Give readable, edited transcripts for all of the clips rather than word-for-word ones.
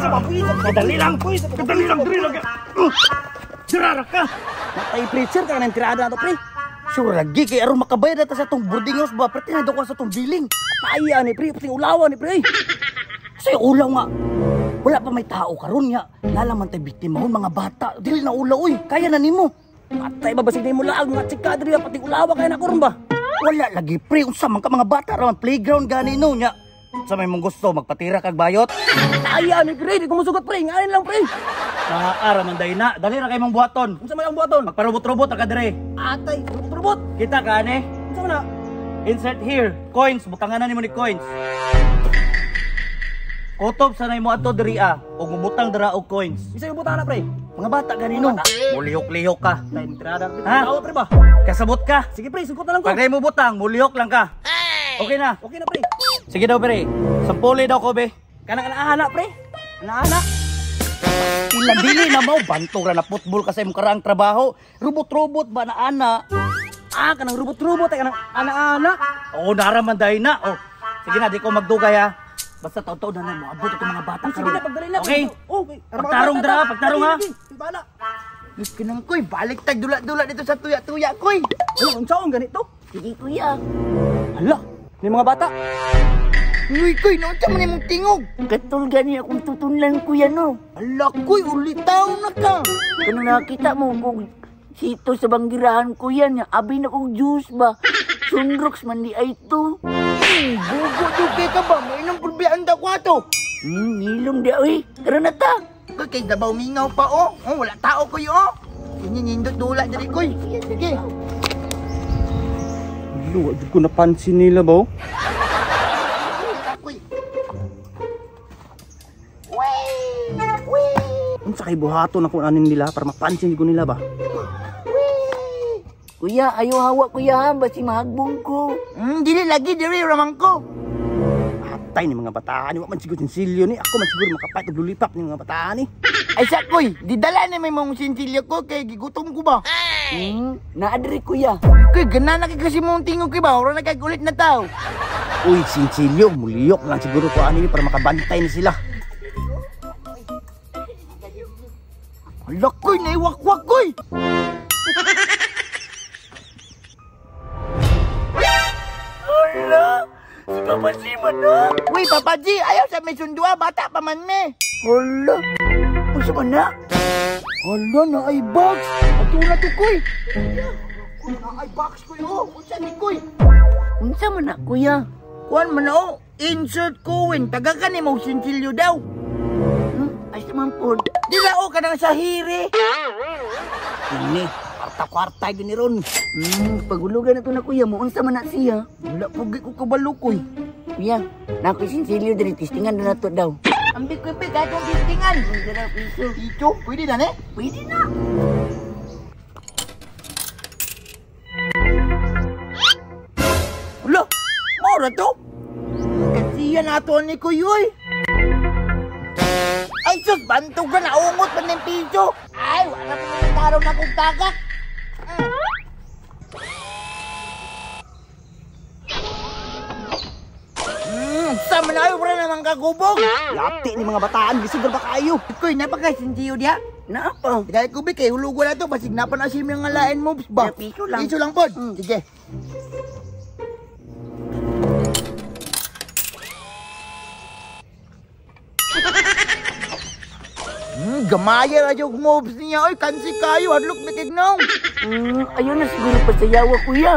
Sa babuy, kadali lang. Kadali lang diri lang. Sirara ka. Matay preacher ka nang tirada na to, pre. Sure lagi kay aron makabayad ta sa atong boarding house ba? Pre, tinado ko sa atong billing. Patay ani, pre, pati ulawan ni pre. Say ulaw nga. Wala pa may tao karon nya. Lalaman tay biktima hon mga bata. Dili na ulaw oy. Kaya na nimo. Patay ba basig nimo laag mga chika diri pati ulawa kay na karon ba? Wala lagi pre, unsa man ka mga bata ra man playground gani no nya. Sa may mong gusto magpatira kag bayot. Patay ani pre, di ko musugot pre, ngayon lang pre. Naa ra man day na. Dali ra kay mong buhaton. Unsa may ang buhaton? Magparobot-robot ra ka dire. Atay, robot-robot. Kita ka ane? Unsa man na? Insert here, coins, butangan na nimo ni coins. Kutob sanay mo ato diri ah, og mubutang dira og coins. Isa yung butana pre. Mga bata ganino. Mulihok-lihok ka. Tay tirada. Ha? Tao pre ba? Kasabot ka. Sige pre, sugkot na lang ko. Pag mo butang, mulihok lang ka. Okay na. Okay na pre. Sige daw pre. Sampuli daw ko be. Kanang anaana pre. Anaana. Ilang dili na mao bantog ra na football kasi imong karaang trabaho. Robot-robot ba na ana? Ah, kanang robot-robot ay kanang ana-ana. Oo, nara man dai na. Oh. Sige na, di ko magdugay ha. Basta taw-taw na na mo abot itong mga bata. Sige na, pagdali lang. Okay. Okay. Pagtarong dra, pagtarong ha. Bala. Kinang koy, balik tag dula-dula dito sa tuya-tuya koy. Ano, unsaon ganito? Sige kuya. Hala, ni mga bata. Uy koy, naunsa man imong tingog? Katol gani akong tutunlan kuya no. Hala koy, ulitaw na ka. Kung nakita mo kung sito sa banggirahan kuya niya, abi na kong juice ba? Sunrox man di ay to. Bugo jud kay ka ba? Mainom pulbian daw ko ato. Nilom di oy. Tara na ta. Koy, kay dabaw mingaw pa oh. Oh, wala tao koy oh. Nindot dula diri koy. Sige. Luwa jud ko napansin nila ba? Koy. Unsa kay buhaton ako anin nila para mapansin ko nila ba? Kuya, ayaw hawa kuya ha, basi mahagbong ko. Dili lagi diri ramang ko. Atay ni mga bataan ni, wa man siguro sinsilyo ni. Ako man siguro makapait og lulipap ni mga bataan ni. Ay sa koy, didala na may mong sinsilyo ko kay gigutom ko ba? Naadri kuya. Koy, gana na kay kasi mong tingog kay ba? Ora na kay ulit na tao. Uy, sinsilyo, muliyok lang siguro ko ani para makabantay ni sila. Hala koy, naiwakwak koy. Hala, si Papa G man na. Uy, Papa G, ayaw sa may sundua, bata pa man me. Hala, unsa man na? Hala, na ay box. Ato na to koy. Na ay box koy oh. Unsa ni koy? Unsa man na kuya? Kuan man oh, insert coin. Taga ka ni mo sinsilyo daw. Asa man pod? Dila oh kanang sa hiri. Ini, kwarta-kwarta gyud ni ron. Pagulugan na to na kuya mo, unsa man na siya? Wala pugi ko kabalo koy. Kuya, na ako'y sinsilyo diri, tistingan na nato daw. Ambi koy pe, kahit kong tistingan. Dara piso. Piso, pwede na ne? Pwede na. Hala, mao ra to? Kasi yan ato ni kuy oy. Ay sus, bantog ka na, ungot pa ng piso. Ay, wala pa ng taraw na kong tagak. Sama na ayo, wala namang kagubog. Yati ni mga bataan, gisod ba kayo? Koy, napakasintiyo diya. Naapa. Dahil kubi kay hulugo na to, basig na pa na siya mga lain moves ba? Piso lang. Piso lang pod. Sige. Gamaya ra yung moves niya. Oy, kansi kayo, hadlok na kignaw. Ayaw na siguro pasayawa kuya.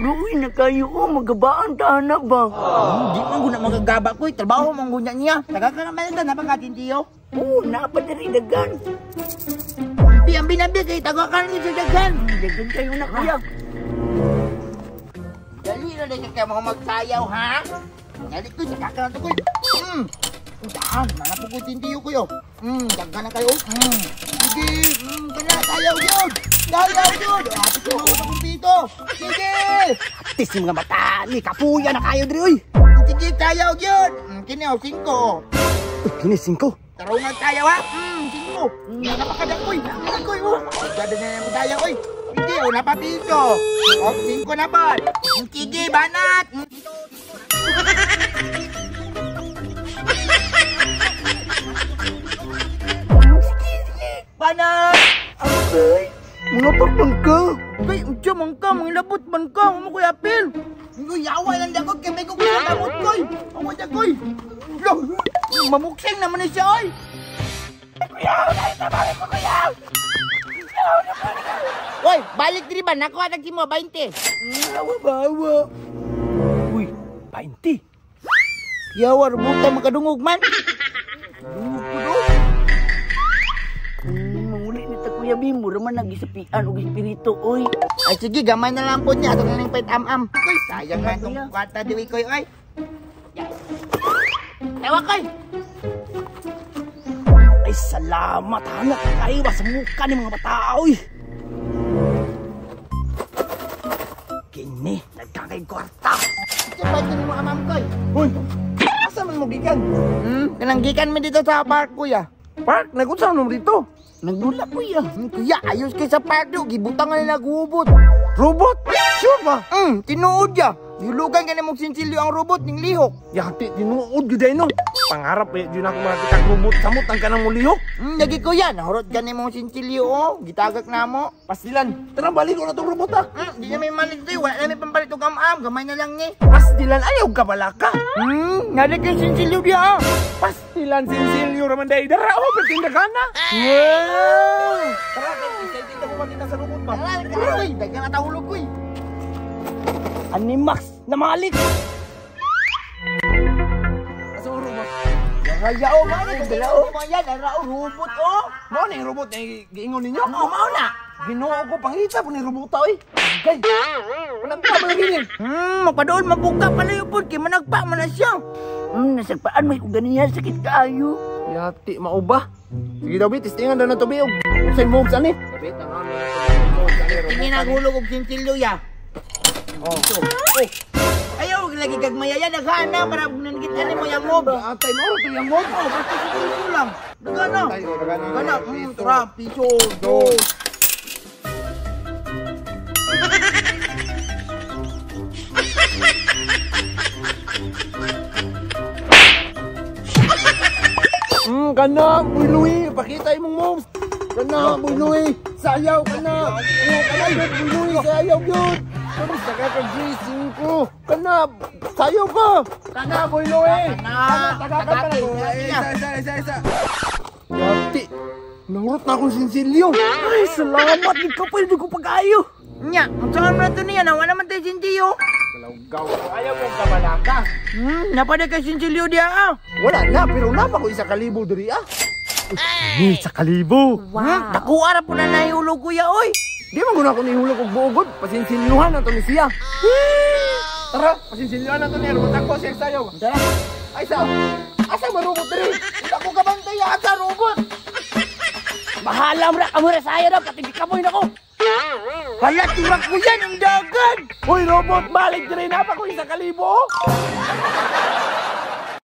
Luwi na kayo, oh, magabaan ta na ba? Di man guna magagaba ko, trabaho man guna niya. Taga ka naman ito, napakatintiyo. Oo, napadari dagan. Ambi, ambi, ambi, kay taga ka na sa dagan. Dagan kayo na kuya. Dali na din kayo mga magsayaw, ha? Dali ko, taga ka na ito ko. Daan, mga pugutintiyo ko yo. Dagan na kayo. Sige, kana, sayaw yun. Sayaw yun. Ate ko, akong pito. Sige. Atis yung mga bataan ni, kapuya na kayo diri, uy. Sige, sayaw yun. Kini, oh, 5. Uy, kini, 5. Tarungan tayo, ha? 5. Napakadakoy. Napakadakoy, oh. Gada na yung tayo, oy. Sige, oh, napapito. Oh, 5 na ba? Sige, banat. Lipap man ka. Kay, unsa man ka, mangilabot man ka, mo koy apil. Uy, yawa lang di ako kay may kukumot koy. Awa di koy. Lo, mamuksing naman ni siya oy. Oy, balik diri ba? Nakuha na mo 20. Awa ba, awa. Uy, 20. Yawa, rubuta makadungog man. Manguli ni ta Kuya Bim, mura man nagisapian og espiritu oy. Ay sige, gamay na lang po niya. Ato na lang pait am-am. Koy, sayang man tong kwarta diwi koy oy. Tawa koy. Ay salamat hanap kayo sa muka ni mga bata oy. Kini nagkakay kwarta. Ito ba ito mo amam koy? Uy, asa man mo gikan? Kanang gikan mi dito sa park kuya. Park, nagunsa man mo dito? Nagdula kuya. Kuya, ayos kay sa park do. Gibutang nga nila gubot. Robot? Sure ba? Tinuod ya. Yulugan ka na mong sinsilyo ang robot ning lihok. Yati, tinuod gyud ay no. Pangarap eh, yun ako makakita ang robot. Samot ang kanang mulihok. Lagi kuya, nahurot ka na mong sinsilyo oh. Gitagak na mo. Pastilan, tara balik ko na tong robot ah. Di na may malit ito. Wala na may pampalit og am-am. Gamay na lang ni. Pastilan, ayaw ka balaka. Nari kay sinsilyo diya ah. Pastilan, sinsilyo raman day. Dara, oh, pertinda ka na. Wow! Tara, excited ako makita sa robot ba? Tara, tara, uy. Dagan na tahulog uy. Animax na malik. Asa ang robot? Raya oh, mao na dala oh. Yan, ara oh, robot oh. Mao na yung robot na giingon ninyo? Oo, mao na. Ginoo ko, pangita po ni robota oy. Gay. Walang pa mga gini. Magpadool mabuka pala yun po, kay managpa man na siya. Nasagpaan may ugan niya sakit kaayo. Yati mauba. Sige daw bi, testingan daw na to bi og unsay moves ani. Tingin ang hulog og sinsilyo ya. Oh. Oh. Ayaw lagi kag mayaya daghana para nanggit ani mo yang mob. Atay mo to yang mob. Oh, basta sinsilyo lang. Daghana. Daghana. Tara, piso, dos. Kana, Boy Louie, pakita imong moves. Kana, Boy Louie, sayaw kana. Kana, Boy Louie, sayaw gyud. Kamusta ka ka G5? Kana, sayaw ka. Kana, Boy Louie. Kana, Kana, taga ka. Isa, isa. Yati, nangurot na akong sinsilyo. Ay salamat gid ka pwede ko pag-ayo. Nya, unsa man to niya? Nawa naman tay sinsilyo. Kalawgaw, ayaw mong kabalaka. Napada kay sinsilyo diya ah. Wala na, pero napa ko 1,000 diri ah. Ni 1,000. Wow. Dakuha ra po na nahihulog kuya oy. Di man guna ako nihulog og buogod. Pasinsilyuhan na to ni siya. Tara, pasinsilyuhan na to niya. Robot ako siya sayaw. Tara. Ay sa, asa man robot diri? Ako ka bantay asa robot. Bahala mo ra kamo ra sayo ra pati kamoy nako. Hala, turak ko yan ang dagan. Uy, robot, balik diri napa ko 1,000.